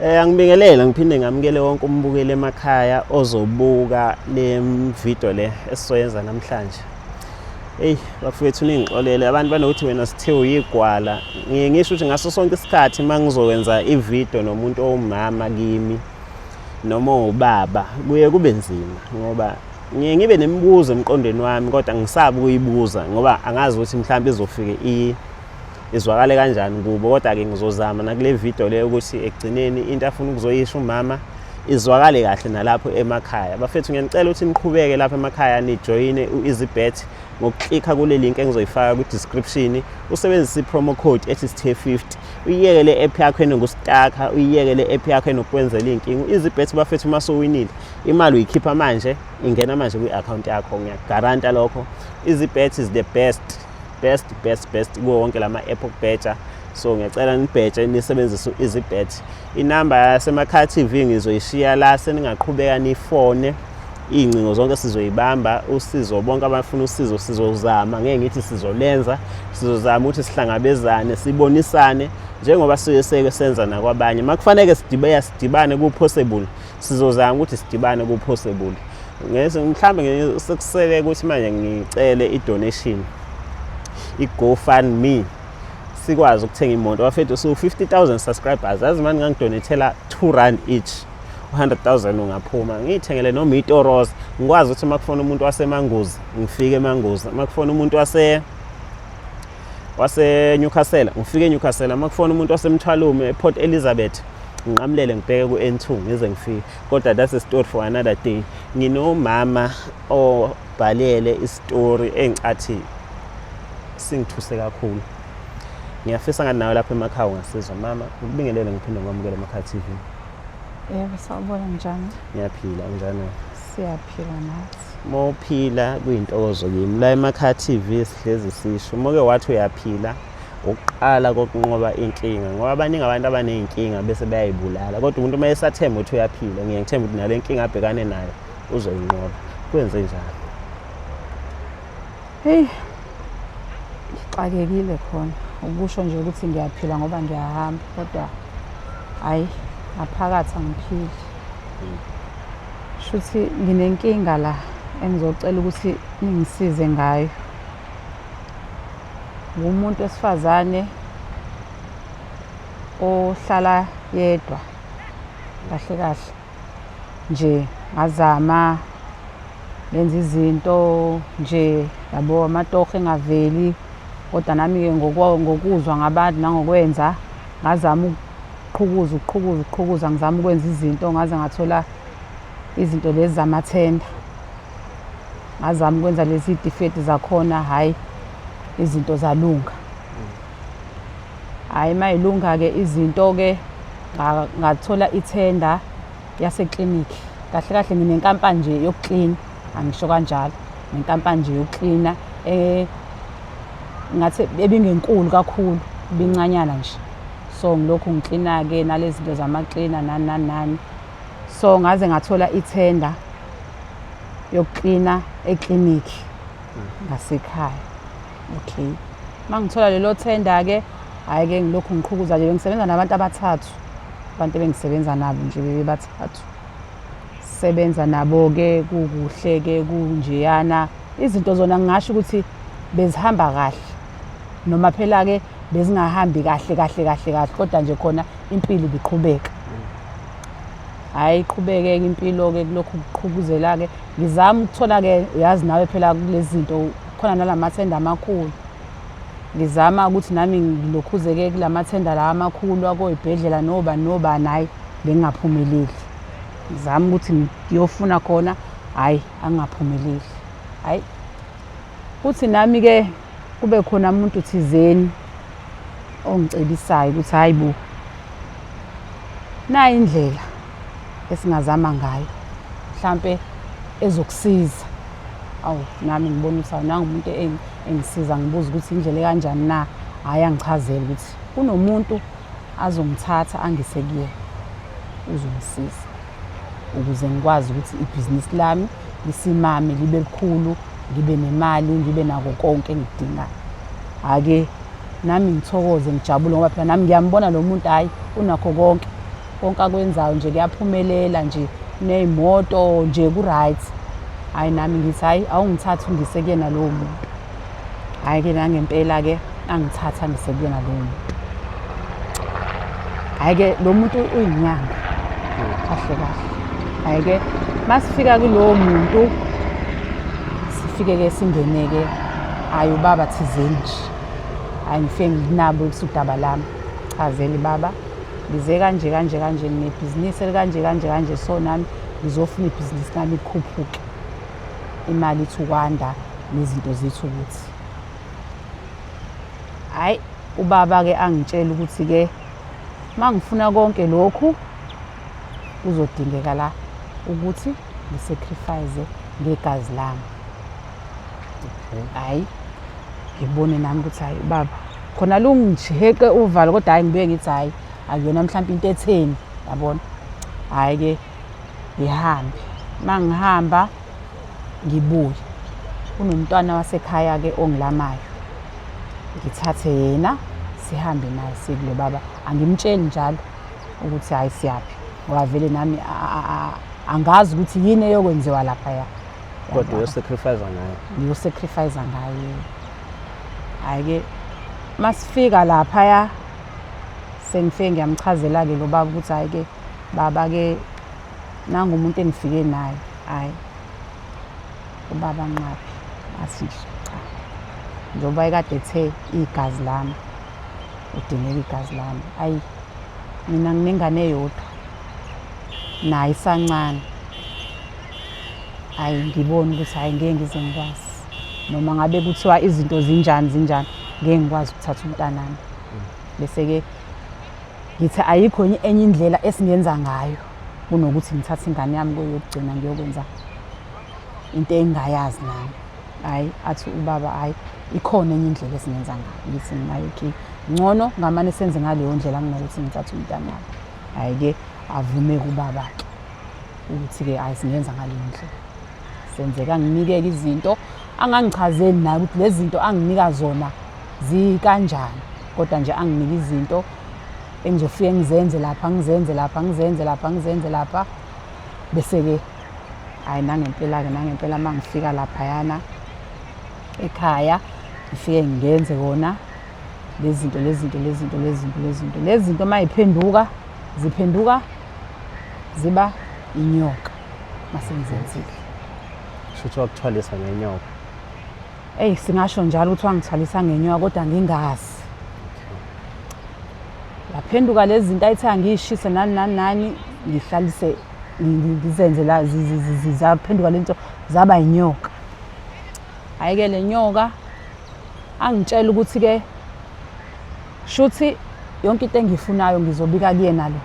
Angibingelele ngiphinde ngamukele wonke umbukeli emakhaya ozobuka le video le esizoyenza namhlanje. Eyi bafowethu ningixolele, abantu banokuthi wena sithe uyigwala. Ngiye ngisho ukuthi ngaso sonke isikhathi uma ngizokwenza ividiyo nomuntu owumama kimi noma owubaba kuye kube nzima ngoba ngiye ngibe nemibuzo emqondweni wami, kodwa ngisabi ukuyibuza ngoba angazi ukuthi mhlawumbe izofike izwakale kanjani kubo. Kodwa-ke ngizozama nakule video leyo ukuthi ekugcineni into afuna ukuzoyisho umama izwakale kahle nalapho emakhaya. Bafethu, ngiyanicela ukuthi niqhubeke lapho emakhaya nijoyine u-EasyBet ngokuklikha kule link engizoyifaka kwi-description, usebenzise i-promo code ethi Sithe50, uyiyeke le app yakho enokustakha, uyiyeke le app yakho enokwenzela iy'nkinga. U-EasyBet bafethu, uma sowinile imali uyikhipha manje, ingena manje kwi-akhawunti yakho, ngiyakugaranta lokho. EasyBet is the best best best best kuwo wonke lama app okubheja, so ngiyacela nibheje nisebenzise u-EasyBet. Inamba yaseMakhaya TV ngizoyishiya la, seningaqhubeka nifone, iy'ngcingo zonke sizoyibamba. Usizo, bonke abafuna usizo sizozama, ngeke ngithi sizolenza, sizozama ukuthi sihlangabezane, sibonisane njengoba sike senza nakwabanye. Uma kufaneke sidibane ku-possible, sizozama ukuthi sidibane ku-possible. Mhlawumbe sekusele ukuthi manje ngicele i-donation, i-GoFundMe, sikwazi ukuthenga imoto. Bafethu, su-50,000 subscribers, yazi mani ngangidonethela R2 each, u-100,000 ungaphuma ngiyithengele noma itorosa, ngikwazi ukuthi uma kufona umuntu waseManguzi ngifike eManguzi, uma kufona umuntu wase Newcastle ngifike eNewcastle, uma kufona umuntu waseMthwalume ePort Elizabeth nginqamulele ngibheke ku-N2 ngize ngifike. Kodwa that's a story for another day. Nginomama obhalele isitori engicathi singithuse kakhulu, ngiyafisa ngathi nawe lapha emakhaya ungasizwa. Mama, ngikubingelele ngiphinde ngikwamukele eMakhaya TV. Yebo, sawubona, njani? Ngiyaphila, unjani wena? Siyaphila nathi. Uma uphila kuyintokozo kimi. La eMakhaya TV sihlezi sisho, uma uke wathi uyaphila, ukuqala kokunqoba inkinga, ngoba baningi abantu abaney'nkinga bese bayayibulala, kodwa umuntu uma esathemba ukuthi uyaphila, ngiye ngithemba ukuthi nale nkinga abhekane nayo uzoyinqoba. Kwenze njani? Hey, ngixakekile khona. Ukusho nje ukuthi ngiyaphila ngoba ngiyahamba, kodwa hayi, ngaphakathi angiphili. Shuthi nginenkinga la engizocela ukuthi ningisize ngayo. Ngumuntu wesifazane ohlala yedwa kahle kahle nje, ngazama ngenza izinto nje yabo, amatoho engaveli, kodwa nami-ke ngokuzwa ngabantu nangokwenza ngazama ukuqhukuza ukuqhukuza ukuqhukuza, ngizama ukwenza izinto ngaze ngathola izinto lezi zamathenda, ngazama ukwenza lezi tifeti zakhona, hhayi izinto zalunga. Hhayi uma yilunga-ke izinto-ke ngathola ithenda yaseklinikhi. Kahle kahle nginenkampani nje yokuklina, angisho kanjalo, nenkampani nje yokuklina ngathi ebingenkulu kakhulu, ibincanyana nje. So ngilokhu ngiklina-ke nalezi zinto zamaklina nani nani nani. So ngaze ngathola ithenda yokuklina eklinikhi ngasekhaya. Okay. Uma ngithola lelo thenda-ke, hhayi-ke ngilokhu ngiqhukuza nje, bengisebenza nabantu abathathu, abantu ebengisebenza nabo nje bebebathathu. Sebenza nabo-ke kukuhle-ke kunjeyana, izinto zona ngingasho ukuthi bezihamba kahle, noma phela-ke bezingahambi kahle kahle kahle kahle, kodwa nje khona impilo ibiqhubeka. Hhayi iqhubeke-ke impilo-ke kulokhu kuqhubuzela-ke, ngizama ukuthola-ke, uyazi nawe phela kulezi zinto khona nalamathenda amakhulu. Ngizama ukuthi nami ngilokhuze-ke kulamathenda la amakhulu akoy'bhedlela nobani nobani, hhayi bengingaphumeleli. Ngizama ukuthi ngiyofuna khona, hhayi angingaphumeleli. Hhayi kuthi nami-ke kube khona umuntu thizeni ongicebisayo ukuthi hhayi bo, nayi indlela esingazama ngayo mhlampe ezokusiza. Awu nami ngibona ukuthi awu nangu umuntu engisiza, ngibuza ukuthi indlela ekanjani na, hhayi angichazele ukuthi kunomuntu azongithatha angise kuyena, uzongisiza ukuze ngikwazi ukuthi ibhizinisi lami lisimame, libe likhulu, ngibe nemali, ngibe nako konke engikudingayo. Hhayi-ke nami ngithokoze ngijabule ngoba phela nami ngiyambona lo muntu, hhayi unakho konke. Konke akwenzayo nje kuyaphumelela nje, ney'moto nje ku-right. Hhayi nami ngithi hhayi awungithathe ungise kuyena lowo muntu. Hhayi-ke nangempela-ke angithatha angise kuyena lowo muntu. Hhayi-ke lo muntu uyinyanga kahle kahle. Hhayi-ke masifika kulowo muntu sifike-ke singene-ke, hhayi ubaba thizeni nje. Hhayi ngifike nginabo udaba lami, chazele baba ngize kanje kanje kanje nginebhizinisi elikanje kanje kanje, so nami ngizofuna ibhizinisi lami likhuphuke, imali ithi ukwanda nezinto zethu ukuthi. Hhayi ubaba-ke angitshela ukuthi-ke uma ngifuna konke lokhu kuzodingeka la ukuthi ngi-sacrifice ngegazi lami. Hhayi ngibone nami ukuthi hhayi baba khona lungiheqe uvalo, kodwa hhayi ngibuye ngithi hhayi akuyona mhlawumpe into etheni, yabona. Hhayi-ke ngihambe, uma ngihamba ngibuye kunomntwana wasekhaya-ke ongilamayo, ngithathe yena sihambe naye siye kulo baba. Angimtsheli njalo ukuthi hhayi siyaphi, ngoba vele nami angazi ukuthi yini eyokwenziwa laphaya. Kodwa uyo-sacrifice ngaye. Ngiyo-sacrifice ngaye. Hhayi-ke masifika laphaya sengifike ngiyamchazela-ke lo baba ukuthi hhayi-ke baba-ke nangu umuntu engifike naye. Hhayi ubaba nqaphi, athi nje cha, njengoba ekade ethe igazi lami udingeka igazi lami. Ayi mina nginengane eyodwa naye isancane, hhayi ngibone ukuthi hhayi ngeke ngize ngikwazi, noma ngabe kuthiwa izinto zinjani zinjani, ngeke ngikwazi ukuthatha umntanami. Bese-ke ngithi ayikho enye indlela esingenza ngayo kunokuthi ngithathe ingane yami kuyogcina ngiyokwenza into engingayazi nami. Hhayi athi ubaba hhayi ikhona enye indlela esingenza ngayo. Ngithi mina okay, ngcono ngamane senze ngaleyo ndlela kunokuthi ngithathe umntanami. Hhayi-ke avume-ke ubaba-ke ukuthi-ke hhayi singenza ngaleyo ndlela. Senzeka anginike-ke izinto, angangichazeli naye ukuthi lezi zinto anginika zona zikanjani, kodwa nje anginike izinto engizofike ngizenze lapha, ngizenze lapha, ngizenze lapha, ngizenze lapha. Bese-ke hhayi nangempela-ke nangempela uma ngifika laphayana ekhaya ngifike ngenze kona lezi zinto lezi zinto lezi zinto lezi zinto lezi zinto lezi zinto uma yiphenduka ziphenduka ziba inyoka mase ngizenzile. Shuthi wakuthwalisa ngenyoka. Eyi singasho njalo ukuthi wangithwalisa ngenyoka kodwa ngingazi. Yaphenduka lezi zinto ayithi angiyishise nani nani nani, ngihlalise ngizenze la zaphenduka lento zaba inyoka. Hhayi-ke le nyoka angitshela ukuthi-ke shuthi yonke into engiyifunayo ngizobika kuyena lo.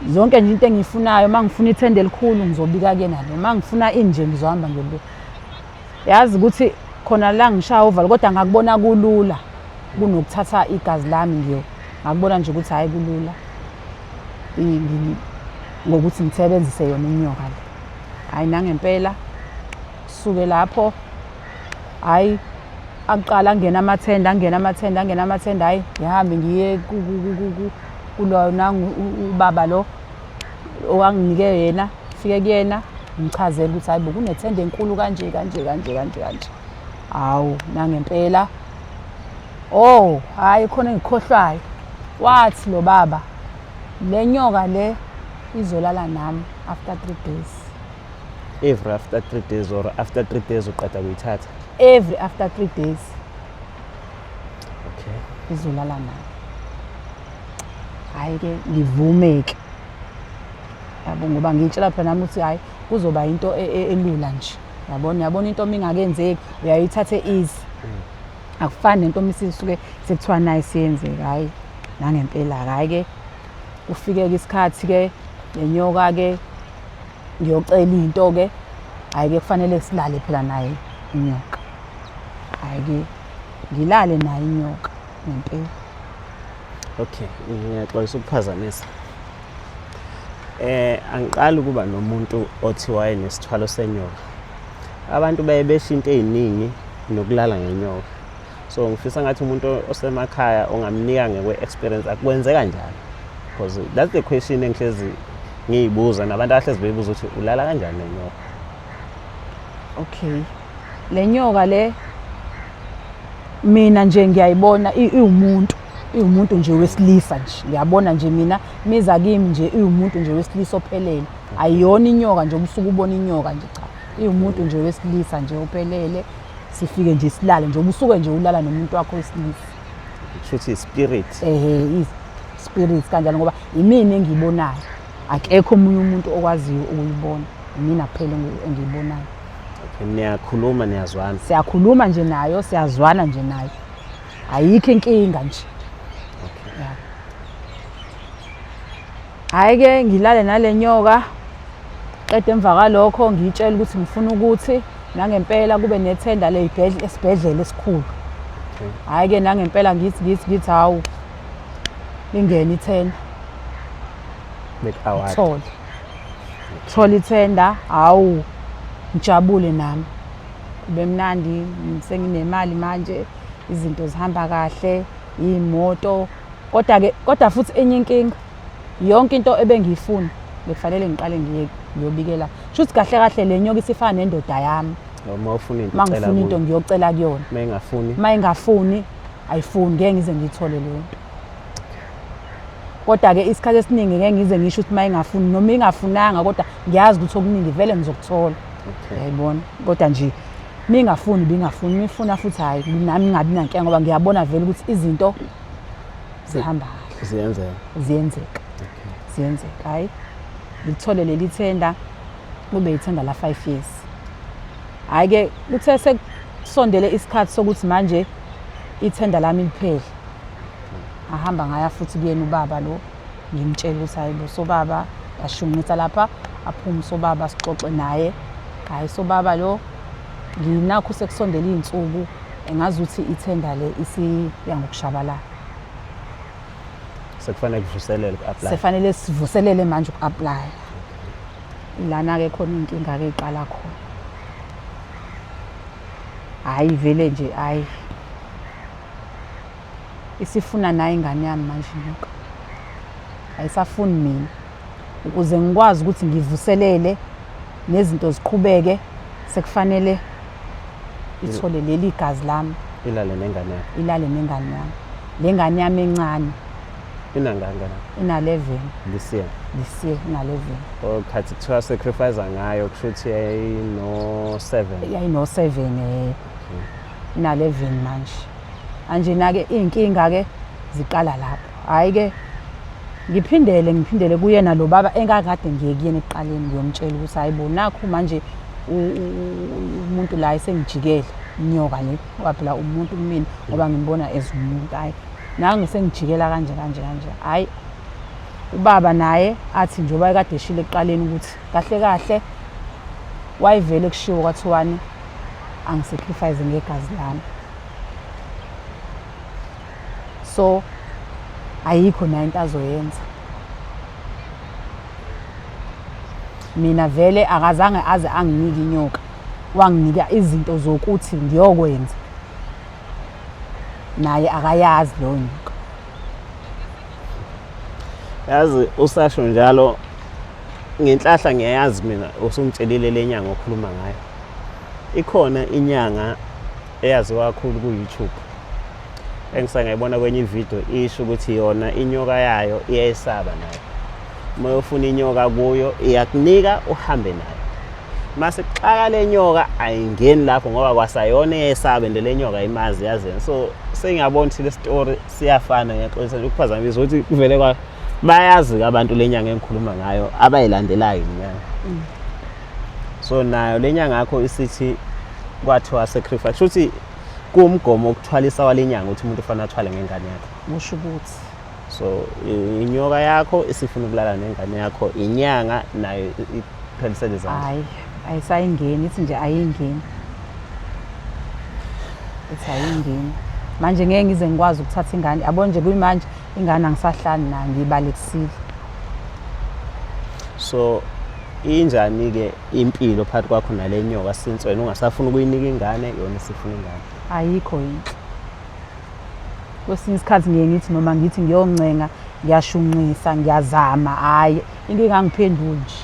Zonke nje into engiyifunayo, uma ngifuna ithende elikhulu ngizobika kuyena lo, uma ngifuna ini nje ngizohamba ngiyobika. Yazi ukuthi khona la ngishaya uvalo, kodwa ngakubona kulula kunokuthatha igazi lami ngiyo. Ngakubona nje ukuthi hhayi kulula ngokuthi ngisebenzise yona inyoka le. Hhayi nangempela suke lapho, hhayi akuqala angena amathenda, angena amathenda, angena amathenda, hhayi ngihambe ngiye kulo nangu ubaba lo owanginike yena, fike kuyena ngichazele ukuthi hhayi bo kunethenda enkulu kanje kanje kanje kanje kanje. Hawu nangempela, oh hhayi khona engikukhohlwayo, wathi lo baba le nyoka le izolala nami after 3 days. Every after 3 days or after 3 days uqeda kuyithatha? Every after 3 days. Okay. Izolala nami. Hhayi-ke ngivume-ke. Yabo ngoba ngiyitshela phela nami ukuthi hhayi kuzoba into elula nje. Yabona, yabona into uma ingakenzeki uyayithathe easy. Akufani nento uma isisuke sekuthiwa nayi siyenzeka, hhayi nangempela-ke. Hhayi-ke kufike-ke isikhathi-ke le nyoka-ke ngiyocela into-ke, hhayi-ke kufanele silale phela naye inyoka. Hhayi-ke ngilale naye inyoka ngempela. Okay, ngiyaxolisa ukuphazamisa. Angiqali ukuba nomuntu othi wayenesithwalo senyoka. Abantu baye besho into ey'ningi nokulala ngenyoka. So ngifisa ngathi umuntu osemakhaya ongamnika ngekwe-experience akwenzeka njalo. Because that's the question engihlezi ngiyibuza nabantu abahlezi beyibuza ukuthi ulala kanjani nenyoka. Okay, le nyoka le mina nje ngiyayibona iwumuntu, iwumuntu nje wesilisa nje, ngiyabona nje mina miza kimi nje iwumuntu nje wesilisa ophelele. Ayiyona inyoka nje ubusuku ubona inyoka nje, cha, iwumuntu nje wesilisa nje ophelele. Sifike nje silale nje ubusuke nje ulala nomuntu wakho wesilisa. Kusho ukuthi spirit. Ehe, i-spirit kanjalo, ngoba imina engiyibonayo, akekho omunye umuntu okwaziyo ukuyibona, imina kuphela engiyibonayo. Okay, niyakhuluma, niyazwana? Siyakhuluma nje nayo, siyazwana nje nayo, ayikho inkinga nje. Okay. Ya. Hhayi-ke ngilale nale nyoka, qeda emva kwalokho ngiyitshela ukuthi ngifuna ukuthi nangempela kube nethenda esibhedlela esikhulu. Hhayi-ke nangempela ngithi ngithi ngithi hawu, lingene ithenda. Beku-award. Thole. Thola ithenda, hawu, ngijabule nami. Kube mnandi, senginemali manje, izinto zihamba kahle, iy'moto. Kodwa-ke, kodwa futhi enye inkinga, yonke into ebengiyifuna bekufanele ngiqale ngiye ngiyobikela. Shuthi kahle kahle le nyoka isifana nendoda yami. Uma ufuna into Uma ucela ngifuna into kuyo. ngiyocela kuyona. Uma ingafuni? Uma ingafuni, ayifuni, ngeke ngize ngiyithole leyo nto. Kodwa-ke isikhathi esiningi ngeke ngize ngisho ukuthi uma ingafuni noma ingafunanga, kodwa ngiyazi ukuthi okuningi vele ngizokuthola. Uyayibona? Kodwa nje uma ingafuni bingafuni, uma ifuna futhi hhayi nami ngingabi nankinga ngoba ngiyabona vele ukuthi izinto zihamba kahle. Ziyenzeka. Ziyenzeka. Ziyenzeka. Hhayi, ngilithole leli thenda, kube ithenda la 5 years. Hhayi-ke kuthe sekusondele isikhathi sokuthi manje ithenda lami liphele. Ngahamba ngaya futhi kuyena ubaba lo, ngimtshela ukuthi hayi bo sobaba, ngashunqisa lapha, aphume usobaba sixoxe naye. Hhayi sobaba lo, nginakho sekusondele iy'nsuku engazuthi ithenda le isiya ngokushabalala. Sekufanele kuvuselele uku-apply. Sefanele sivuselele manje uku-apply. Lana-ke khona iy'nkinga-ke ey'qala khona. Hhayi vele nje hhayi. Isifuna nayo ingane yami manje inyoka. Ayisafuni mina. Ukuze ngikwazi ukuthi ngivuselele nezinto ziqhubeke sekufanele ithole leli gazi lami. Ilale nengane yakho. Ilale nengane yami. Le ngane yami encane. Inangangana? Ina 11. This year. This year ina 11. Oh, khathi kuthiwa sacrifice ngayo kusho ukuthi yayino 7. Yayino 7 eh. Ina 11 manje. Manje na ke inkinga ke ziqala lapho. Hayi ke ngiphindele kuyena lo baba engakade ngiye kuyena ekuqaleni ngiyomtshela ukuthi hayi bo nakhu manje umuntu la esengijikele inyoka le, ngoba phela umuntu kumina ngoba ngimbona as umuntu. Hayi nangu sengijikela kanje kanje kanje. Hayi ubaba naye athi njengoba ekade eshilo ekuqaleni ukuthi kahle kahle wayevele kushiwo kwathiwani angisacrifice ngegazi lami. So ayikho nayo into azoyenza. Mina vele akazange aze anginike inyoka, wanginika izinto zokuthi ngiyokwenza. Naye akayazi leyo nyoka. Yazi usasho njalo ngenhlahla ngiyayazi mina usungitshelile le nyanga okhuluma ngayo. Ikhona inyanga eyaziwa kakhulu ku-YouTube engisangayibona kwenye ividiyo isho ukuthi yona inyoka yayo iyayisaba nayo. Uma uyofuna inyoka kuyo iyakunika uhambe nayo. Mase kuxaka le nyoka ayingeni lapho ngoba kwasayona iyayisaba and le nyoka ayimazi yazini. So sengiyabona ukuthi le story siyafana, ngiyaxolisa nje ukuphazamisa ukuthi kuvele kwa bayazi abantu le nyanga engikhuluma ngayo abayilandelayo inyanga. So nayo le nyanga yakho isithi kwathiwa sacrifice, kusho ukuthi kuwumgomo wokuthwalisa wale nyanga ukuthi umuntu ufanele athwale ngengane yakhe. Kusho ukuthi so inyoka yakho isifuna ukulala nengane yakho, inyanga nayo iphelisele izandla. Hayi ayisayingeni, ithi nje ayingeni, ithi ayingeni. Manje ngeke ngize ngikwazi ukuthatha ingane, yabo nje kuyimanje ingane angisahlali nayo, ngiyibalekisile. So injani-ke impilo phakathi kwakho nale nyoka since wena ungasafuni ukuyinika ingane, yona isifuna ingane? Ayikho yinhle. Kwesinye isikhathi ngiye ngithi noma ngithi ngiyoncenga Ngiyashunqisa, ngiyazama, hhayi into ingangiphenduli nje,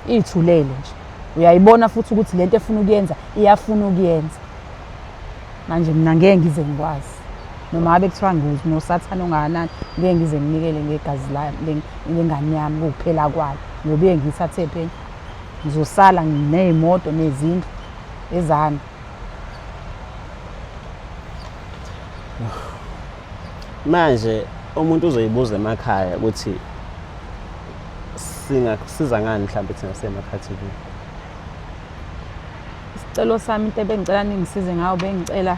iy'thulele nje. Uyayibona futhi ukuthi lento efuna ukuyenza iyafuna ukuyenza. Manje mina ngeke ngize ngikwazi, noma ngabe kuthiwa nginosathane ongakanani, ngeke ngize nginikele ngegazi lengane yami kuwukuphela kwayo, ngoba iye ngiyithathe phi enye? Ngizosala nginey'moto nezindlu ezami. Manje umuntu uzoyibuza emakhaya ukuthi singakusiza ngani mhlawumbe thina semakhaya TV. Isicelo sami, into ebengicela ningisize ngayo, bengicela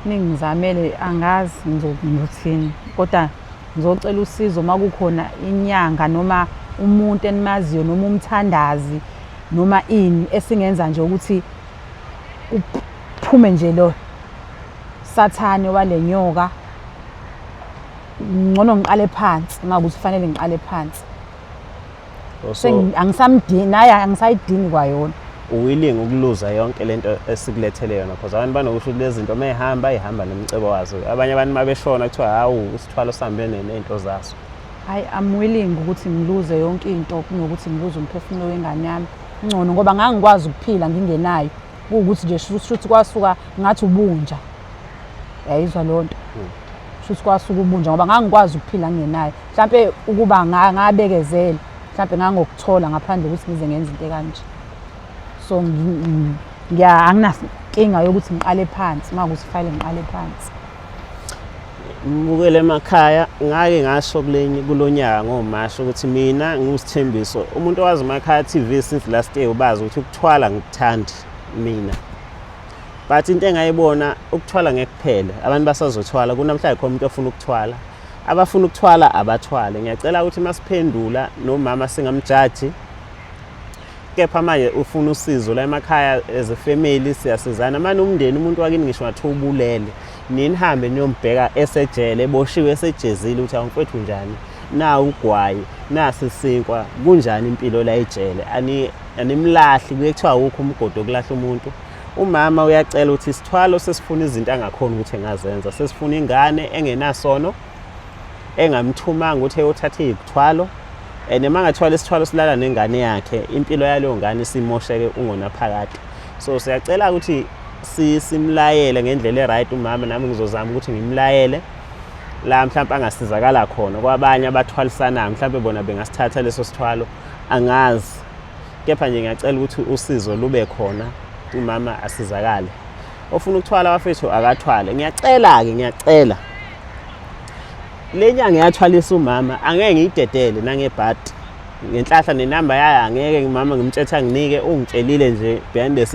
ningizamele, angazi ngizothini, kodwa ngizocela usizo uma kukhona inyanga noma umuntu enimaziyo noma umthandazi noma ini esingenza nje ukuthi kuphume nje lo sathane wale nyoka. Ngcono ngiqale phansi, uma kuthi kufanele ngiqale phansi. So Angisamdingi naye, angisayidingi kwayona. Uwilling ukuluza yonke lento esikulethele yona, because abantu banokusho ukuthi lezi zinto uma ihamba ihamba nomcebo wazo. Abanye abantu uma beshona kuthiwa hawu, isithwalo sihambe ney'nto zaso. Hayi, I'm willing ukuthi ngiluze yonke into kunokuthi ngiluze umphefumulo wengane yami. Ngcono ngoba ngangikwazi ukuphila ngingenayo, kuwukuthi nje shuthi kwasuka ngathi ubunja, yayizwa leyo nto, shuthi kwasuka ubunja ngoba ngangikwazi ukuphila ngingenayo. Mhlampe ukuba ngabekezela, mhlampe ngangokuthola ngaphandle kokuthi ngize ngenze into ekanje. So anginankinga yokuthi ngiqale phansi, uma kuthi kufanele ngiqale phansi. Mbukele emakhaya, ngake ngasho kulenye kulonyaka ngoMashi ukuthi mina ngiwusithembiso umuntu owazi Emakhaya TV since last year ubazi ukuthi ukuthwala ngikuthandi mina, but into engayibona ukuthwala ngeke kuphele, abantu basazothwala kunamhlanje. Khona umuntu ofuna ukuthwala, abafuna ukuthwala abathwale. Ngiyacela ukuthi masiphendula nomama singamjaji, kepha manje ufuna usizo la emakhaya. As a family siyasizana manje, umndeni, umuntu wakini ngisho ngathi ubulele ninihambe niyombheka esejele, eboshiwe, esejezile, ukuthi awumfethu njani na, ugwayi nasi isinkwa, kunjani impilo la ejele. Ani animlahli, kuye kuthiwa awukho umgodi okulahla umuntu. Umama uyacela ukuthi isithwalo sesifuna izinto angakhona ukuthi engazenza, sesifuna ingane engenasono engamthumanga ukuthi eyothatha iy'thwalo, and uma ngathwala isithwalo silala nengane yakhe, impilo yaleyo ngane isimosheke ungonaphakade. So siyacela ukuthi simlayele ngendlela e-right umama, nami ngizozama ukuthi ngimlayele la mhlawumbe angasizakala khona kwabanye abathwalisanayo, mhlawumbe bona bengasithatha leso sithwalo, angazi. Kepha nje ngiyacela ukuthi usizo lube khona, umama asizakale. Ofuna ukuthwala abafethu akathwale. Ngiyacela-ke, ngiyacela, le nyanga yathwalisa umama angeke ngiyidedele nangebhadi, ngenhlahla nenamba yayo angeke umama ngimtshetha nginike, ungitshelile nje behind the